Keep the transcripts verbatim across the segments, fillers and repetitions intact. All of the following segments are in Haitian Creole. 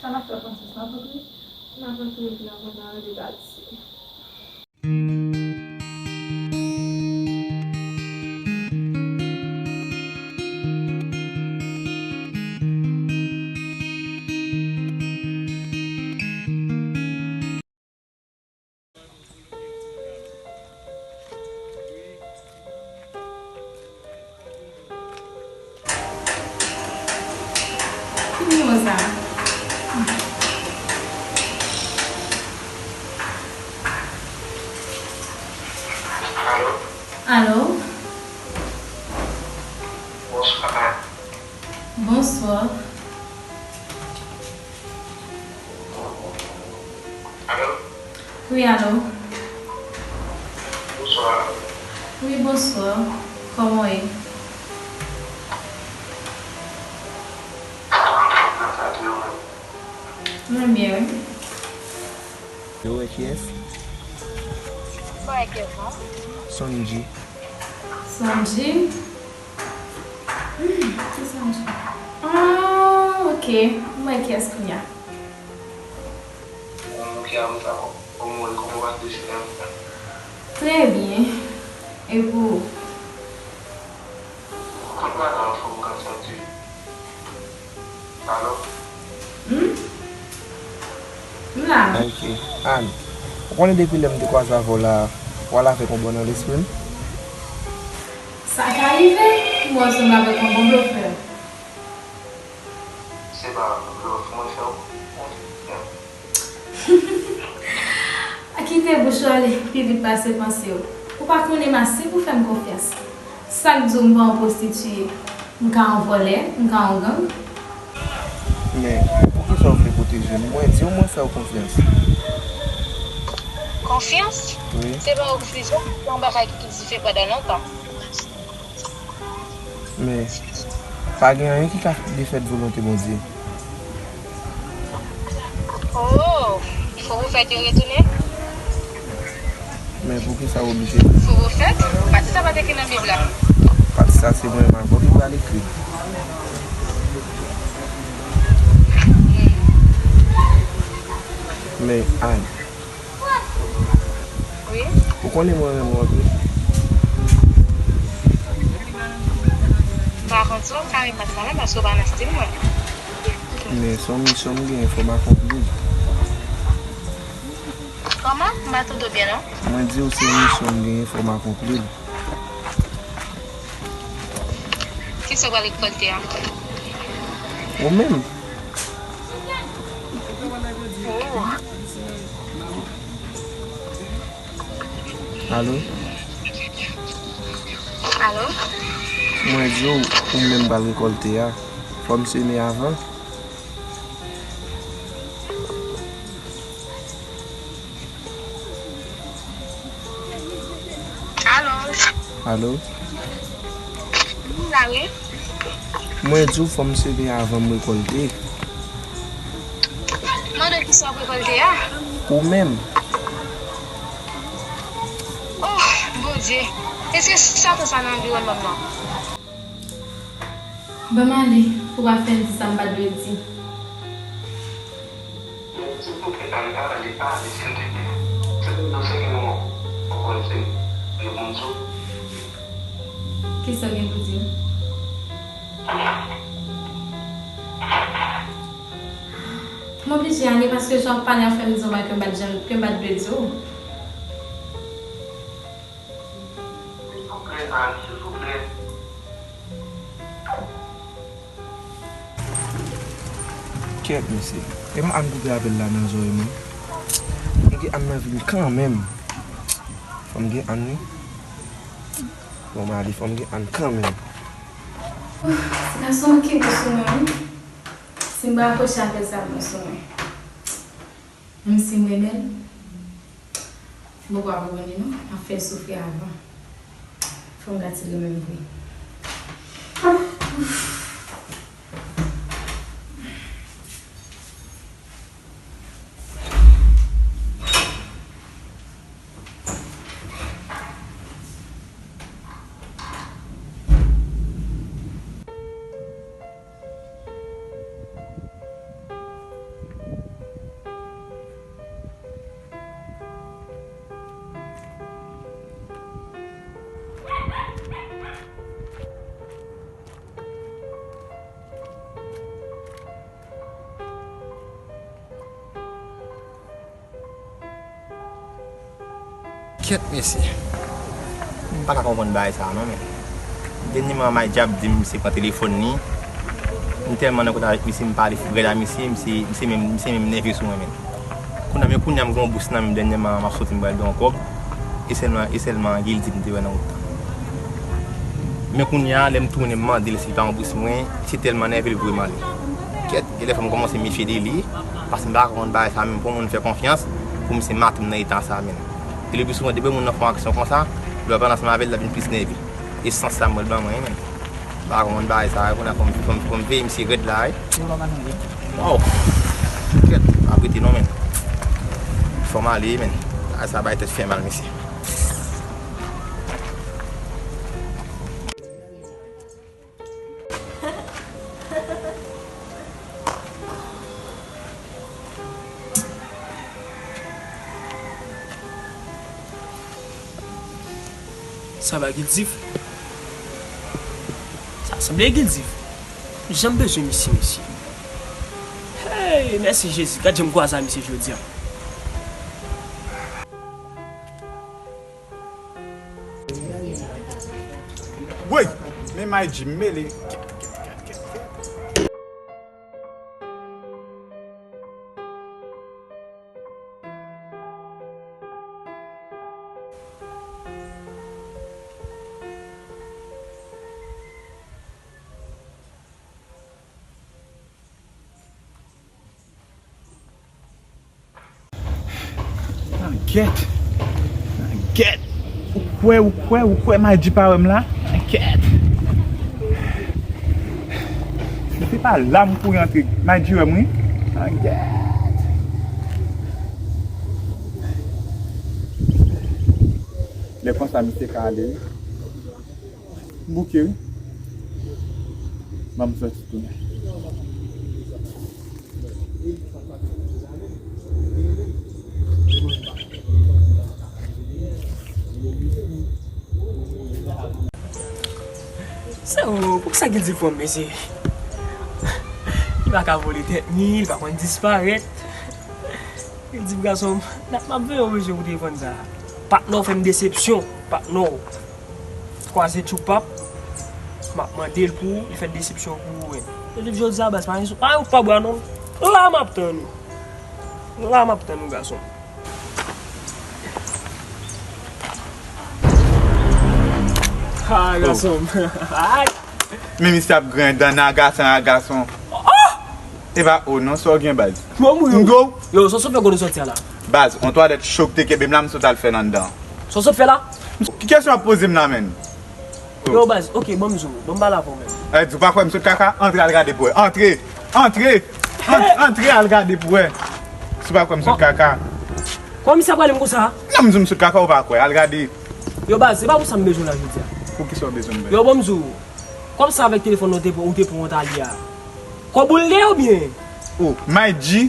Sa n ap fè Francis, n ap antre? N ap antre epi n ap antre ann rete pati. Ki nimewo sa? Alo? Alo? Bonswa. Bonswa. Alo? Wi, alo. Bonswa. Wi, bonswa. Kòman w ye? Mwen byen, wi. Yo wè kiyès? Mwen wè kiyès, non? Sonji. Sonji? Hmm, ki Sonji? Ah, ok. Mwen wè kiyès kounye a. Kòman w ye, kòman w pase jodi a? Trè byen. E pou ou? Tout bagay anfòm, gras a Dye. Alo? Hmm? M la. Ok. Ann, ou konnen depi lè m te kwaze avè w la, w al avèk yon bò nan lespri m? Sa ka rive, m wè w sanble avèk yon bon blofè. Se pa blòf mwen fè w konfyans. Kite bouch ou ale pi vit pase panse w. Ou pa konnen m ase pou fè m konfyans. Sa k di w m pa yon pwostitiye? M ka yon vòlè? M ka yon gang? Men, poukisa w vle pwoteje m? Mwen, di w mwen fè w konfyans. Konfyans? Wi. Se pa yon konfizyon, se yon bagay ki dife pandan lontan. Men, pa gen anyen ki ka defèt volonte Bondye. Oh, fo pwofèt yo retounen? Men poukisa w oblije? Fo pwofèt? Pati sa pa t ekri nan Bib la? Pati sa se mwen menm avè w ki pral ekri. Men, Ann, wi. Ou konnen mwen renmen w anpil. M pa konn si w ka rekonèt sa menm, paske w pa nan estil mwen. Men se yon misyon m genyen, fò m akonpli l. Kòman? M pa tande w byen, non. Mwen di w se yon misyon m genyen, fò m akonpli l. Kisa w pral rekòlte a? Ou menm. Oh. Alo? Alo? Mwen di w, ou menm pral rekòlte a. Fò m seme avan. Alo? Alo? M la, wi. Mwen di w fò m seme avan m rekòlte. Mande kisa w ap rekòlte a? Ou menm. Oh, Bondye! Èske chatan sa nan anviwònman m nan? Ban m ale, pou w pa fè m di sa m pa t dwe di. Silvouplè, Ann, pa pale, pa pale, silvouplè. Se pou nou, se pou nou. Ou konn se, se pou m di w. Kisa w gen pou di m? M oblije ale paske jan w ap pale an fè m di w bagay ke m pa t janm, ke m pa t dwe di w. Silvouplè, Ann, silvouplè. Kèt, mesye. E m Ann koupe apèl la nan zòrèy mwen. M gen Ann nan vi m kanmenm. Fò m gen Ann, wi. Bon, m ale, fò m gen Ann kanmenm. Ti gason an ki bon sou mwen, wi. Si m pa akwoche apèl sa bon sou mwen. Menm si m renmen l, m poko ap abone non, m ap fè l soufri avan. Fò m gade si l renmen m vre. Kèt mesye. M pa ka konprann bagay sa a non, men. Dènyèman, Maydi ap di m misye pran telefòn li. M tèlman nan kont avèk misye, m pale fou rèd a misye, misye, misye menm, misye menm nève sou mwen, men. Kounye a, men kounye a, m gen yon bous nan men m dènyèman, m ap soti, m pral gen yon kòb. E sèlman, e sèlman Gildy m te wè nan wout lan. Men kounye a, lè m tounen, m mande l si l pa yon bous mwen, se tèlman nève l voye m ale. Kèt, e lè fè m kòmanse mefye de li, paske m pa ka konprann bagay sa menm, pou yon moun fè konfyans, pou misye mate m nan eta sa menm. E le pli souvan, depi yon moun nan fè yon aksyon konsa, lè w ap pale ansanm avè l, l ap vin plis nève. E sans sa m wè l ban mwen, wi, menm. M pa konprann bagay sa, kounye a fò m, fò m, fò m veye misye rèd la, wi. Yo, pa nan wi. Waw! Kèt, m ap rete non, menm. Fò m ale, menm. Bagay sa bay tèt fè mal, mesye. Sa va, Gildiv? Sa sanble Gildiv. Jan m bezwen misye, mesye. Hey, mèsi Jezi. Gad jan m kwaze a misye jodi a. Woy! Men May G mele. Nan gèt. Nan gèt. Ou kwè, ou kwè, ou kwè May G pa wè m la? Nan gèt. Si se pa la m kouri antre, May G wè m wi. Nan gèt. Lè konsa misye ka ale wi. M bouke wi. Ban m sòti tounen. Sa yo, poukisa Gildiv pran m, mesye? Li pa ka vole tèt ni, li pa konn disparèt. Gildiv gason m, dat m ap veye w, mesye, pou telefòn sa. Patnè w fè m desepsyon, patnè w. Kwaze Tchoupap, m ap mande l pou ou, li fè desepsyon pou ou menm. Jodi a baz, pa gen sou, pa gen pa bwa non. La m ap tann ou. La m ap tann ou, gason. Ha, gason. Ay. Men misye ap griyen dan nan agasan, agasan. Epa, o non, sa w gen, baz? Mwen mouri. Yo, sa w sot fè kote w soti a la? Baz, on twalèt cho ki te kenbe m la, m sot al fè l anndan. Sa w sot fè la? Ki kesyon w ap poze m la, menn? Yo, baz, oke, ban m di w, ban m pale avè w, menn. Eh, di w pa kwè m sot kaka? Antre al gade pou wè. Antre! Antre! Ant-, antre al gade pou wè. Si w pa kwè m sot kaka. Kòman misye ap gade m konsa? Non, m di w m sot kaka, ou pa kwè. Al gade. Yo, baz, se pa pou sa m bezwen w la jodi a. Pou ki sa w bezwen m, baz? Yo, ban m di w. Kòb sa avèk telefòn nan ou te pran, ou te pran w t ale a, kòb ou l ye oubyen? O, May G,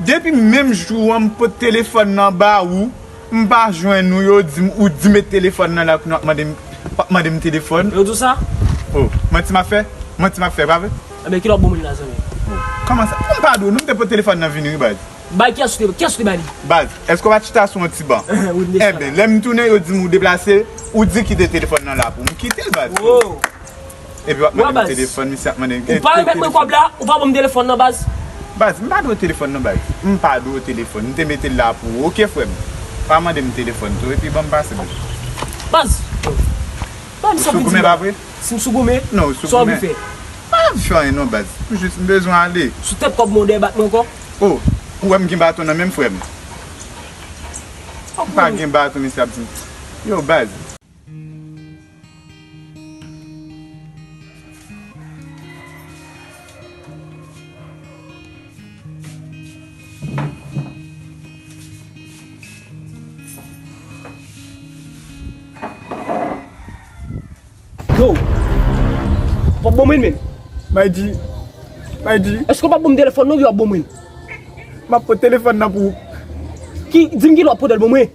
depi menm jou an m pot telefòn nan ba ou, m pa jwenn ou, yo di m, ou di met telefòn nan la, kounye a w ap mande m, w ap mande m telefòn. Yo di w sa? O, manti m ap fè? Manti m ap fè, pa vre? Enben, kilè w ap ban mwen l la, zanmi? O, kòman sa? M pa di w, non, m te pot telefòn nan vini, wi, baz. Bay kiyès ou te, kiyès ou te bay li? Baz, èske w pa t chita sou yon ti ban? Wi, m te chita la. Enben, lè m tounen, yo di m ou deplase, ou di kite telefòn nan la pou m kite l, baz. O. Epi w ap mande m telefòn, misye ap mande m. Ou pa remèt mwen kòb la, ou pa ban m telefòn nan, baz. Baz, m pa dwe w telefòn nan, baz. M pa dwe w telefòn. M te mete l la pou ou, oke, frè m. Pa mande m telefòn tou, epi ban m pase, baz. Baz, baz, sa pou di m. Ou sou goumen, pa vre? Si m sou goumen, non, ou sou goumen. Sa w vin fè? M pa vin fè anyen non, baz. M jis, m bezwen ale. Sou tèt kòb mwen, w dèyè bat mwen ankò? O, ou wè m gen baton nan men m, frè m? M pa gen baton, misye ap di m. Yo, baz. Yo! W ap ban mwen l, menn? May G, May G. Èske w p ap ban m telefòn nan oubyen w ap ban mwen l? M ap pot telefòn nan pou ou. Ki, di m kilè w ap pote l ban mwen?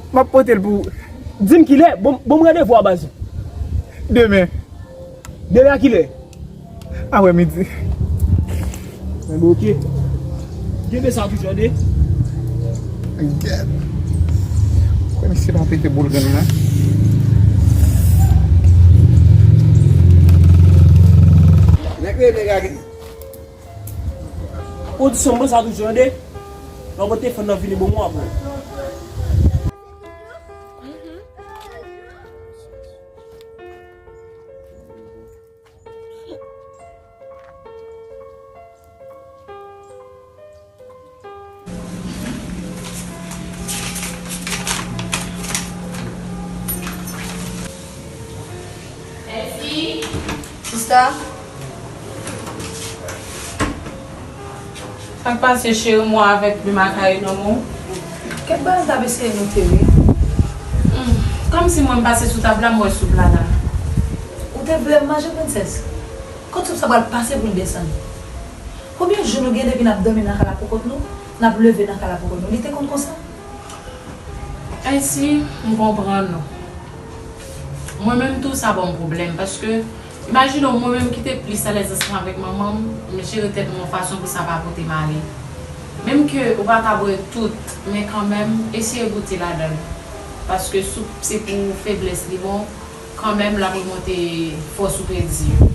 M ap pote l pou ou. Di m kilè, ban m, ban m randevou a, baz. Demen. Demen a kilè? Aprè midi. Enben, oke. Kenbe sa toujou, tande? Gèt. Mesye pa pete boul grenn nan. Nèg rele nèg a gen. Ou di sanble sa toujou tande. Lè w pote fòn nan vini bon mwen apre. Sista? Sa k pase, cheri, mwen avèk de makay nan men w? Kèk bagay m t ap eseye note, wi. Hmm, kòmsi mwen m pase sou tab la, m wè soup la la. Ou te vle m manje, prensès? Kot soup sa pral pase pou l desann? Konbyen jou nou gen depi n ap dòmi nan kay la poukont nou, n ap leve nan kay la poukont nou? Li te konn konsa? Elsie, m konprann ou. Mwen menm tou, sa ban m pwoblèm, paske, imajine w, mwen menm ki te plis alèz ansanm avèk manman m, m jere tèt mwen yon fason pou sa pa pote m ale. Menm ke ou pa ka bwè tout, men kanmenm, eseye goute ladan l. Paske soup se pou feblès li bon, kanmenm l ap remonte fòs ou pèdi yo.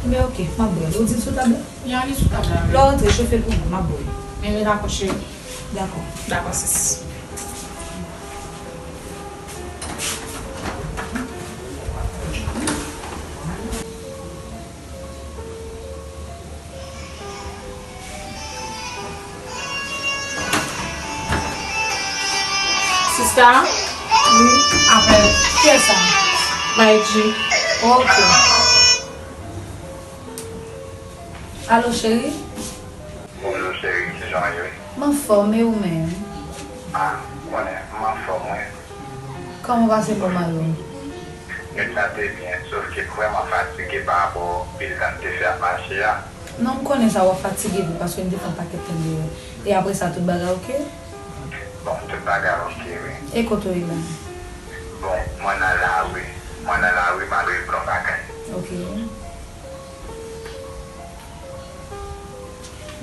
Ebyen, oke, m ap bwè l. Ou di l sou tab la? Ya, li sou tab la, wi. Lè w rantre, chofe l pou mwen, m ap bwè l. Ebyen, dakò, cheri. Dakò. Dakò, sis. Sista? Wi. Apèl. Kiyès sa? Maïji. Ok. Alo, cheri? Bonjou, cheri. Kijan w ye? M anfòm, e ou menm? Ah, ou konnen, m anfòm, wi. Kòman w pase moman yo? Nwit la te byen, sòf ke m vrèman fatige pa rapò pil tan m te fè ap mache a. Non, m konnen sa, w ap fatige tou, paske m te fè yon pakèt tan deyò. E apre sa, tout bagay oke? Bon, tout bagay oke, wi. E kote w ye la? Bon, mwen nan lari. Mwen nan lari, m al regle yon bagay. Oke.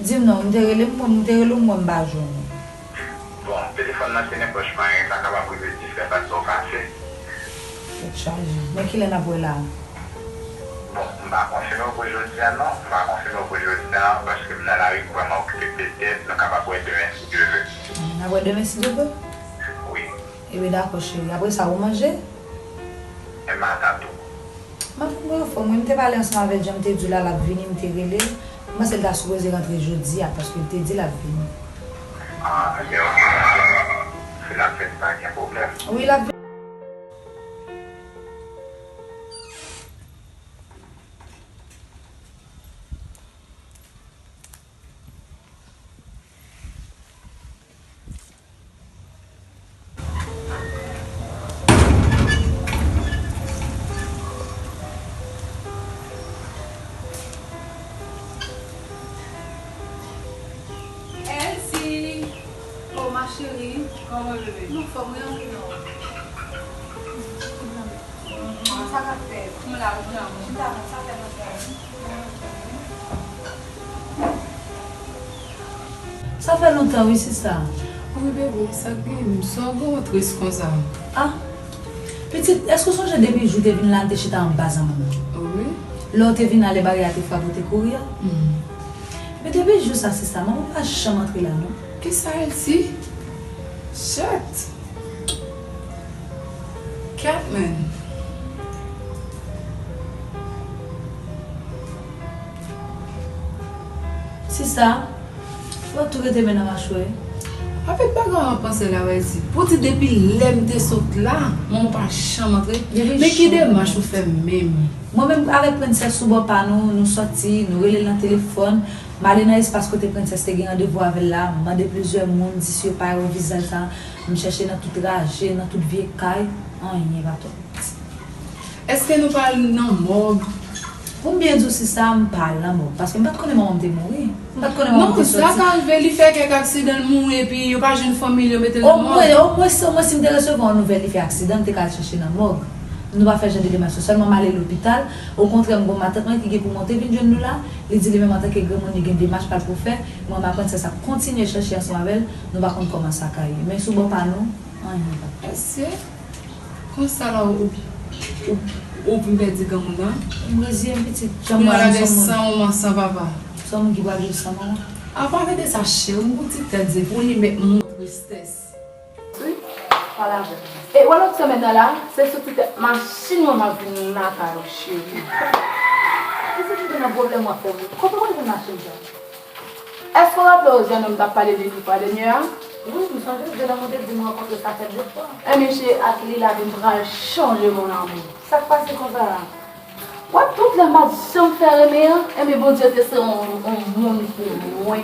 Di m non, m te rele, m, m te rele w, m wè m pa jwenn ou. Bon, telefòn nan se nan pòch mwen, sa kapab rive dis lè, pa t sa w pase. Tèt chaje. Men kilè n ap wè la a? Bon, m pa konfime w pou jodi a non, m pa konfime w pou jodi a, paske m nan lari, m vrèman okipe, petèt nou kapab wè demen si Dye vle. N ap wè demen si Dye vle? Wi. Ebyen dakò cheri, apre sa ou manje? E matant ou? Matant mwen anfòm, wi, m te pale ansanm avè l, jan m te di w la, l ap vini, m te rele l. M panse l ta sipoze rantre jodi a, paske l te di l ap vini. Ah, ebyen, oke, matant. Si l ap vini, pa gen pwoblèm. Wi, l ap vini. Elsie! Oh, ma chérie. Kòman, bebe? M anfòm, wi, antre non. Sa k ap fèt? M la, wi, mon amour. Chita non, sa fè lontan, wi. Sa fè lontan, wi, sista. Wi, bebe, sa k gen? Sa w gen w tris konsa? Ah, pitit, èske w sonje depi jou w te vin la, n te chita anba zanmanm nan? Wi. Lè w te vin la, lè baryè a te frape, w te kouri a? Hmm. Men depi jou sa, sista, manman pa janm antre la, non. Kisa, Elsie? Shit! Catman. Sista, w ap tou rete men nan machwè. Avèk bagay w ap panse la, wè di. Pou di depi lè m te sot la, manman pa janm antre. Men ki demach ou fè menm? Mwen menm avèk Prensès sou bò pa nou, nou sòti, nou rele l nan telefòn. M ale nan espas kote Prensès te gen randevou avè l la, m mande plizyè moun, di si yo pa wè vizaj sa, m chèche nan tout raje, nan tout vye kay, anyen pa twò. Èske nou pa al nan mòg? Pou m byen di w, sista, m pa al nan mòg, paske m pa t konnen manman m te mouri. M pa t konnen manman m te sòti. Non, sa ka rive, li fè kèk aksidan, l mouri, epi yo pa jwenn fanmi l, yo mete l nan mòg. Omwen, omwen, si, omwen si m te resevwa yon nouvèl li fè aksidan, m te ka al chèche nan mòg. Nou pa fè jan de demach sa. Sèlman m ale lopital. Okontrè, m gon matant mwen ki gen pou monte vin jwenn nou la. Li di li menm antanke granmoun, li gen demach pa l pou fè. Mwen, m ak Prensès ap kontinye chèche ansanm avè l. Nou pa konn kòman sa ka ye. Men sou bò pa nou, Anyen pa pase. Konsa la ou, ou, ou vin pèdi granmoun nan? M reziye m pitit. Jan m wè la, m son moun. San manman, san papa. Son moun ki pral viv san manman. Apa rete sa, cheri, m gon ti tèt ze pou li met moun tristès. Wi, pale avè m. E wè lòt semèn nan la, se sou ti tèt machin mwen m ap vin lakay ou, cheri. E se ki te nan pwoblèm w ap fè m? Kote w al jwenn machin sa? Èske w raple w, jènòm t ap pale de li fwa dènye a? Wi, m sonje, jènòm ou te di m rankontre sa fè de fwa. Enben, se ak li lavi m pral chanje, mon amour. Sa k pase konsa a? Wè, tout lè m pa t janm fè renmen an, enben, Bondye te se yon, yon moun pou mwen.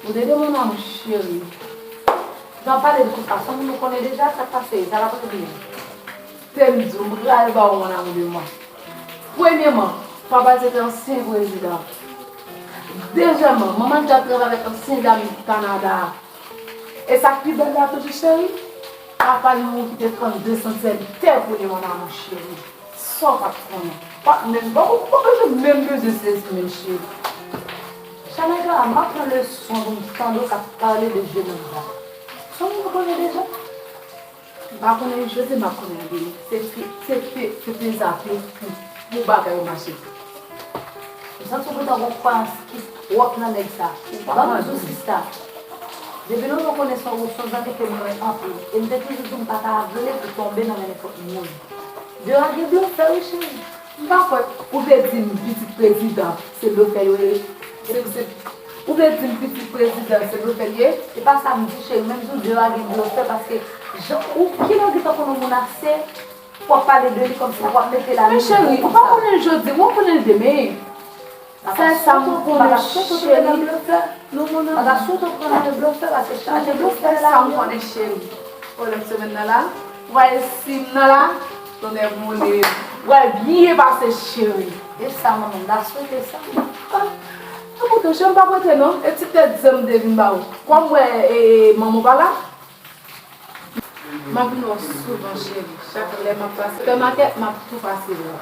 Ou te de mon amour chéri. Jan w pale l konsa, se yon moun ou konnen deja, sa k pase, sa l ap regle. Te m di w, m pral ba w mon amour de mwen. Premyeman, papa l se te ansyen prezidan. Dezyèmman, manman l te ap travay avèk ansyen dam Kanada a. E sa k pi bèl la toujou, cheri, papa l mouri kite trannde santyèm tè pou li, mon amour chéri. Sa w pa t konnen. Pa t menm, pa, pa, pa bezwen menm bezwen sezi menm, cheri. Chanèga, m ap pran leson pou m tande w k ap pale de jennonm sa. Se yon moun ou konnen deja? M pa konnen l jodi, m pa konnen l demen. Se fi, se fi, se fi sa, fi, fi, pou bagay yo mache. M santi w gentan gon kwayans ki twòp nan nèg sa. Ban m di w sista. Depi lontan w konnen se yon, se yon zanmi ke m renmen anpil. E m te toujou di w m pa ta vle pou tonbe nan men nenpòt moun. Deyò a gen blofè wi, cheri. M pa kwè. Ou vle di m pitit prezidan se blofè yo ye? Se, se, ou vle di m pitit prezidan se blofè l ye? Se pa sa m di, cheri, menm si w deyò a gen blofè, paske jan ou, kilè w gentan konn yon moun ase pou w ap pale de li kòmsi w ap mete l a nivo konsa. Men cheri, ou pa konnen l jodi, ou konnen l demen. Sèl sa m konnen, cheri. Non, non, non. Papa sou tou pran nan blofè, paske chaje blofè sa m konnen, cheri. O, lòt semèn nan la, w al si m nan la, tonnè boule, w al byen pase, cheri. E sa, manman, m ta swete sa. Ah, e poutan, cheri, m p ap rete, non. E ti tèt zen m te vin ba ou. Kòm m wè, e, manman w pa la, m ap vin wè w souvan, cheri. Chak lè m ap pase sipèmakèt, m ap tou pase wè w.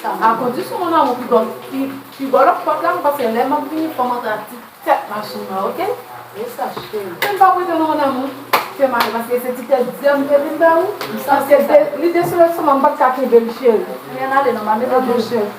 A kondisyon, mon amour, pi bò, pi, pi bò lòt pòt la, paske lè m ap vini, fò m antre ak ti tèt machin nan, oke? E sa, cheri. Men m p ap rete non, mon amour. Fè m ale, paske se ti tèt zen m te vin ba ou. Paske de, li te sou lestomak, m pa t ka kenbe l, cheri. Men ale non, m a mete l. Cheri.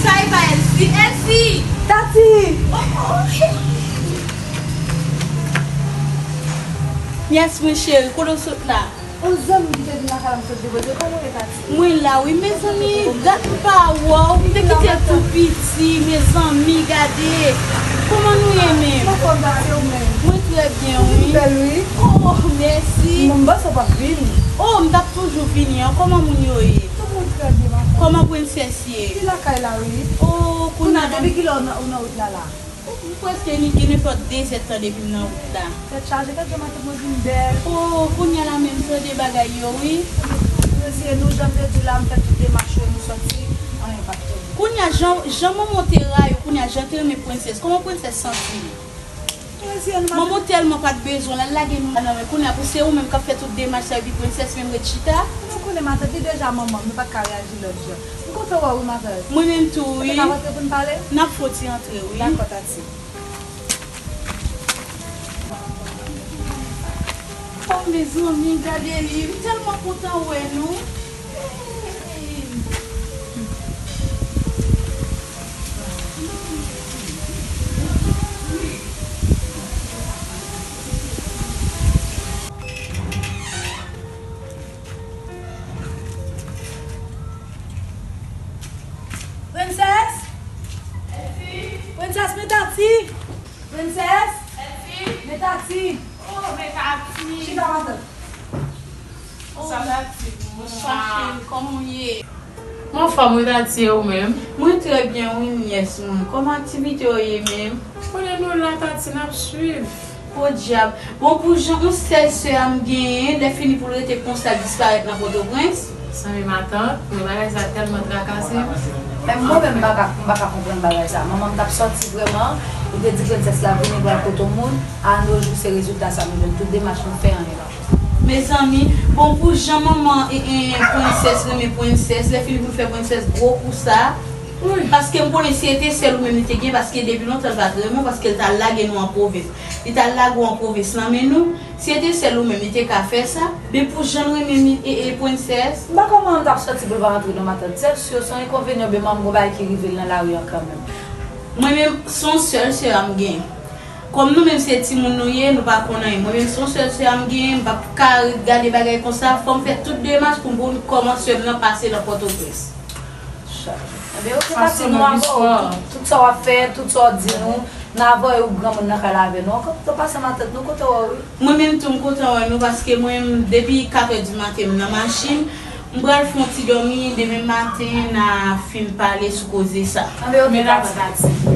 Sa e pa Elsie. Elsie! Tati! Oh, oh. Yes, mon chéri, kote w sot la? Yon zanmi ki te vin lakay la, m sot depoze. Kòman w ye, Tati? Mwen la, wi, mezanmi, dat m pa wè w, m te kite l tou piti, mezanmi, gade. Kòman nou ye menm? M anfòm, Tati, ou menm? Mwen trè byen, wi. Ou vin bèl, wi. Oh, mèsi. M panse w p ap vini. Oh, m t ap toujou vini an. Kòman moun yo ye? Tout moun trè byen, ma fè. Kòman prensès ye? Li lakay la, wi. Oh, kounye a. Depi kilè ou nan, ou nan wout la, la? M prèske gen nenpòt de zèdtan depi m nan wout la. Tèt chaje, gad jan matant mwen vin bèl. Oh, kounye a la menm tande bagay yo, wi. Mesye, nou, jan m te di w la, m fè tout demach yo, nou sòti, anyen pa t tonbe. Kounye a, jan, jan manman w te rayi w, kounye a, jan te renmen prensès, kòman prensès santi l? Mesye, nou matant. Manman w tèlman pa t bezwen l, l lage nou nan men, kounye a, pou se ou menm k ap fè tout demach sa, epi prensès menm ret chita? Nou konnen matant, li deja manman, nou pa t ka reyaji lòt jan. M kontan wè w wi, matant. Mwen menm tou, wi. N ap rantre pou n pale? N ap fè yon ti rantre, wi. Dakò, Tati. Oh, mezanmi, gade li. M tèlman kontan wè nou. Prensès? Prensès, men Tati! Prensès? Men Tati! Oh, men Tati! Chita, matant. Sa Tati, kòman w ye? M anfòm wi, Tati, e ou menm? Mwen trè byen wi, nyès mwen. Kòman aktivite yo ye menm? Konnen nou la, Tati, n ap swiv. Podyab. Bon, pou jan yon sèl sè a m genyen, lè fini pou l rete konsa, l disparèt nan Pòtoprens. Sanble matant, men bagay sa tèlman trakase m. Men mwen menm, m pa ka, m pa ka konprann bagay sa. Manman m t ap sòti vrèman, li te di prensès la vini pral kote yon moun. A no jou, se rezilta sa nou jwenn. Tout demach nou fè, anyen pa fèt. Mezanmi, bon, pou jan manman e, e, prensès renmen prensès, lè fini pou l fè prensès gwo kou sa. Paske m konnen si e te sèl ou menm li te gen, paske depi lontan l pa t renmen w, paske l t al lage nou an pwovens. Li t al lage w an pwovens nan men nou. Si e te sèl ou menm, li te ka fè sa. Men pou jan l renmen mi, e, e, prensès. M pa konprann, m t ap sòti pou l pa rantre nan matant. Se, se, se yon enkonvenyan, oubyen manman m gon bagay ki rive l nan lari an kanmenm. Mwen menm, se yon sèl sè a m gen. Kòm nou menm se timoun nou ye, nou pa konn anyen. Mwen menm se yon sèl sè a m gen, m p ap ka ret gade bagay konsa, fò m fè tout demach pou m, pou m kòman sè m nan pase nan Pòtoprens. Ebyen, oke, pati nou avè w. Tout, tout sa w ap fè, tout sa w di nou, n a voye ou granmoun nan kay la avè nou. Ankò, tou pase matant nou, kontan wè w, wi. Mwen menm tou, m kontan wè nou, paske mwen menm, depi katè di maten, m nan machin, m pral fè yon ti dòmi, demen maten, n a fin pale sou koze sa. Anben, oke, pati.